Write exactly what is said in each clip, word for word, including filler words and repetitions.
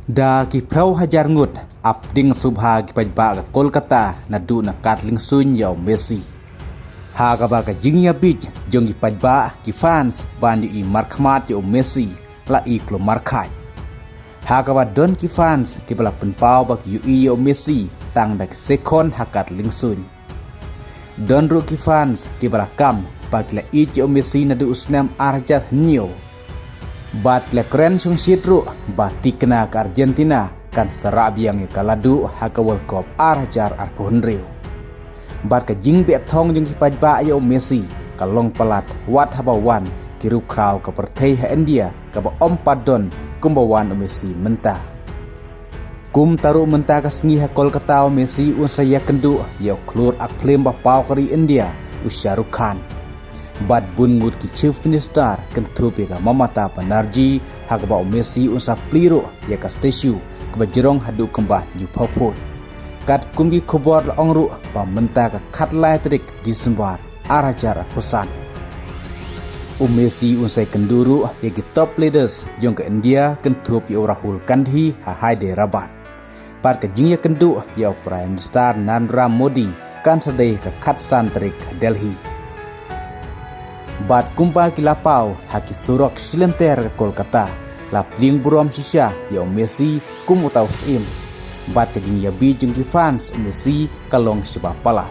Da ki phew hajar ngut ap ding sngewbha ki paidbah ka Kolkata naduh na kat liengsuiñ ïa u Messi. Ha kaba ka jingïabit jong ki paidbah, ki fans ban ïohi markhmat ïa u Messi la i klumar khaid. Ha kaba don ki fans kiba la pynpaw ba ki ïohi ïa u Messi tang da ki sekon ha kat liengsuiñ. Don ruh ki fans kiba la kam ba ki la ïeit ïa u Messi naduh u snem ar hajar hynñiew. Bad ki la kren shongshit ruh ba thikna ka Argentina kan sa rah biang ïa ka la duh ha ka World Cup ar hajar arphew hynriew. Bad ka jingbeh thong jong ki paidbah ïa u Messi ka long palat wat haba wan ki riew khraw ka pyrthei ha India kaba ym pat don kumba wan u Messi mynta. Kumta ruh mynta ka sngi ha Kolkata u Messi un sa ïakynduh ïa u khlur ak phlim ba paw ka ri India u Shah Rukh Khan. Bad bun ngut ki chief minister kynthup ïa ka Mamata Banerjee ha kaba u Messi un sa plie ruh ïa ka statue kaba jrong haduh kumba hynñiewphew phut. Katkum ki khubor la ong ruh ba mynta ka khatlai tarik Disembar ar hajar arphew san, u Messi un sa ïakynduh ruh ïa ki top leaders jong ka India kynthup ïa u Rahul Gandhi ha Hyderabad. Bad ka jingïakynduh ïa u Prime Minister Narendra Modi kan sa dei ha ka khatsan tarik ha Delhi. Bad kumba ki la paw ha ki surok shilynter ka Kolkata, la pdiang burom shisha ïa u Messi kum uta u syiem. Bad ka jingïabit jong ki fans u Messi ka long shibun palat.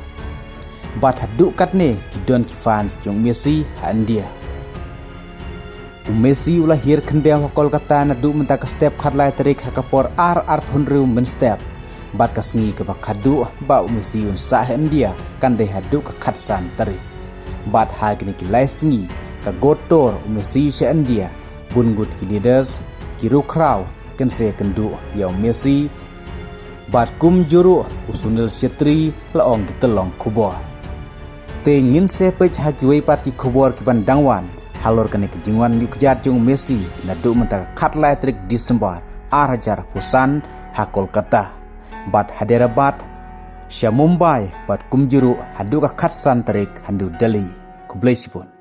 Bad haduh katne ki don ki fans jong u Messi ha India. U Messi u la hiar khyndew ha Kolkata naduh mynta ka step khatlai tarik ha ka por ar arphew hynriew mynstep. Bad ka sngi kaba khadduh ba u Messi un sah ha India kan dei haduh ka khatsan tarik. Bad ha kine ki lai sngi ka gotor u Messi sha India, bun ngut ki leaders, ki riew khraw kin sa ïakynduh ïa u Messi. Bad kumjuh ruh u Sunil Chhetri la ong ki tyllong khubor. Te ngin sa peit ha kiwei pat ki khubor ki ban dang wan halor kane ka jingwan ïuh kjat jong u Messi naduh mynta ka khatlai tarik Disembar ar hajar arphew san ha Kolkata, bad Hyderabad, sha Mumbai, bad kumjuh ruh haduh ka khatsan tarik ha New Delhi. Khublei shibun.